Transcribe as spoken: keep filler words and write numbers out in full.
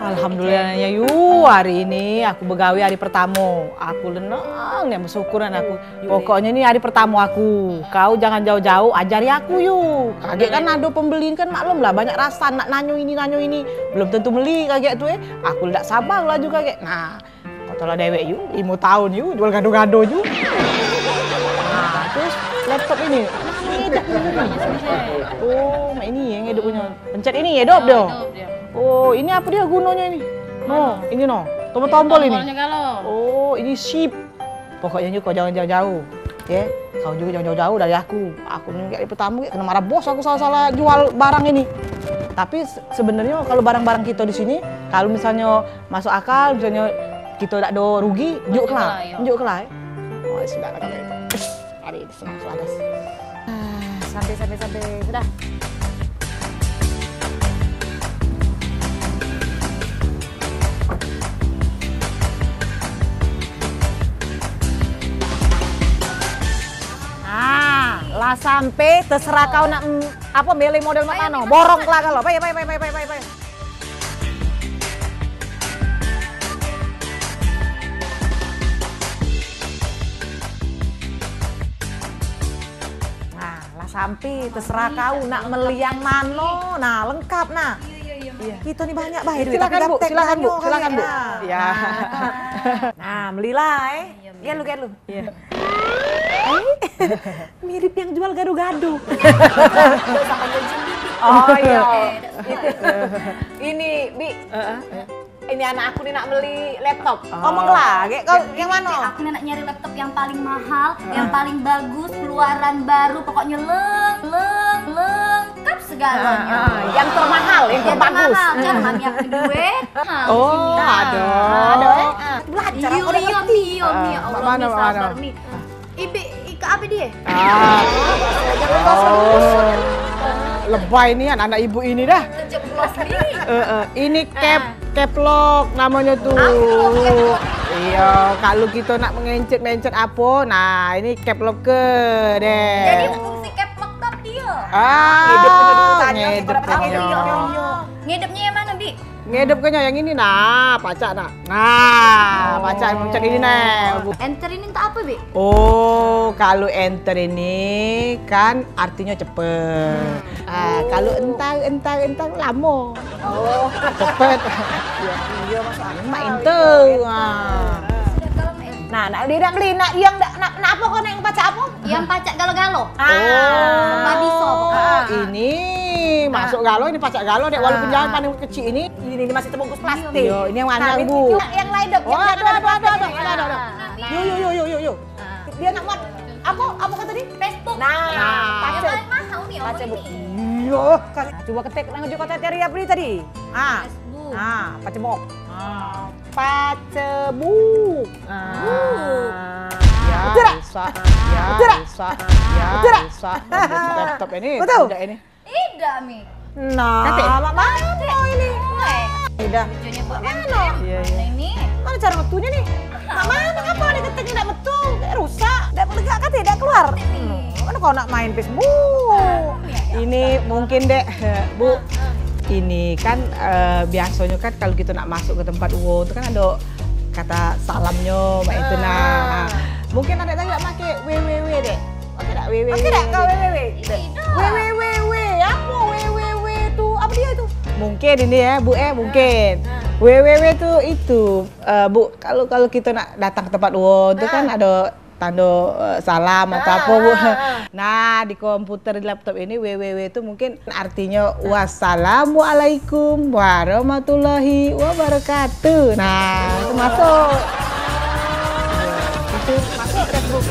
Alhamdulillah ya Yu, hari ini aku begawe hari pertamo. Aku lenang nian, bersyukuran aku. Pokoknyo ni hari pertamo aku. Kau jangan jauh-jauh, ajari aku Yu. Kagek kan ado pembeli kan, maklum lah, banyak rasan nak nanyo ini nanyo ini. Belum tentu meli kagek tu eh. Aku dak sabar lah juga kagek. Nah, kau tau lah dewek Yu, limo taun Yu jual gado-gado Yu. Nah, terus laptop ini. Oh, mak ini yang hidup punya. Pencet ini ya, hidup dia. Oh, ini apa dia gunanya ini? No, ini no. Tombol-tombol ini. Tombolnya kalau. Oh, ini shift. Pokoknya ni kau jangan jauh-jauh. Ya, kau juga jangan jauh-jauh dari aku. Aku ni gak pertama kena marah bos aku salah-salah jual barang ini. Tapi se- sebenarnya kalau barang-barang kita di sini, kalau misalnya masuk akal, misalnya kita dak ada rugi, juk kelai. Juk kelai. Oh, sudah lah kalau itu. Hari ini senang suara. Ah, sampai, sampai, sampai. Sudah. Ah, lah sampai, terserah kau nak, mm, apa, milih model mak mano. Borong lah kalau. Pai, pai, pai. Nah, lah sampai, terserah kau nak meli yang mano. Nah, lengkap nah. Iya, iya, iya. Kita ni banyak bae duit, tapi silakan, Bu, gaptek silakan, Bu, banyak silakan, Bu. Kali. Iya. Nah. Nah, melilah eh. Iya, gelu, gelu. Iya. Mirip yang jual gado-gado. Oh iya. Ini, Bi. Ini anak aku ni nak meli laptop. Ngomong lah, gek kau yang mano? Aku ni nak nyari laptop yang paling mahal, yang paling bagus, keluaran baru, pokoknya leng, leng, lengkap segalanya. Yang termahal, yang terbagus. Mahal, kan mami aku duit. Oh, ada. Ada eh. Belajar. Iyo, iyo, Mi, iyo, Mi, ya Allah, Mi, sabar, Mi. Ibi, ika apa dia? Ah. Oh. Lebay nian anak ibu ini dah. Kejeblos ni. Eh, eh. Ini cap, cap lock namanya tuh. Apa tuh cap lock? Iya, kalau kita nak mengencet-mencet apa, nah ini cap lock ke deh. Jadi fungsi cap lock tu dia. Ah, ngedep punya. Ngedep punya yang mana, Bi? Ngedep ke yang ini nah, pacak nah. Nah, pacak mencet ini nah. Enter ini untuk apa, Bi? Oh, kalau enter ini kan artinya cepet. Ah, kalau entar, entar, entar lama. Oh, cepet. Iya, iya, masuk akal. Mak enter. Ah. Nah, nak beli, nak beli, nak yang nak, nak apa kau nak yang pacak apa? Yang pacak galo-galo. Ah. Serba bisa pokoknya. Ah, ini masuk galo, ini pacak galo dek, walaupun jangan paling kecil ini. Ini, ini masih terbungkus plastik. Yo, ini yang mana, Bu? Yang lain dok. Oh, ada, ada, ada, ada, ada, ada. Yo, yo, yo, yo, yo, yo. Dia nak buat apa? Apa kata dia? Facebook. Nah, pacak. Yang paling mahal ni, apa ini? Iya, kan. Coba ketik nang ujuk kata cari apa dia tadi? Ah. Facebook. Ah, pacak bok. Ah. Pacebuk. Ah. Ya, rusak. Ya, rusak. Ya, rusak. Laptop ini, betul? Tidak ini. Tidak, Mi. Nah, mak mano ini? Tidak. Iya, iya. Ini. Mana cara metunye ni? Mak mano, ngapa dia ketik ni dak metu? Dak rusak. Dak melegak kate, dak keluar. Mano kau nak main Facebook? Ini mungkin dek, Bu. Ini kan eh, biasonyo kan kalau kito nak masuk ke tempat uwo tu kan ado kata salamnyo mak itu nah. Mungkin ado tadi nak make www dek. Oke dak www? Oke dak kau www? Www, apo www tu? Apo dia tu? Mungkin ini ya Bu eh, mungkin. Www tu itu eh, Bu, kalau kalau kito nak datang ke tempat uwo tu kan ado tando eh, salam atau apo Bu. Nah, di komputer di laptop ini www tu mungkin artinyo wassalamualaikum warahmatullahi wabarakatuh. Nah, itu masuk. Itu masuk Facebook.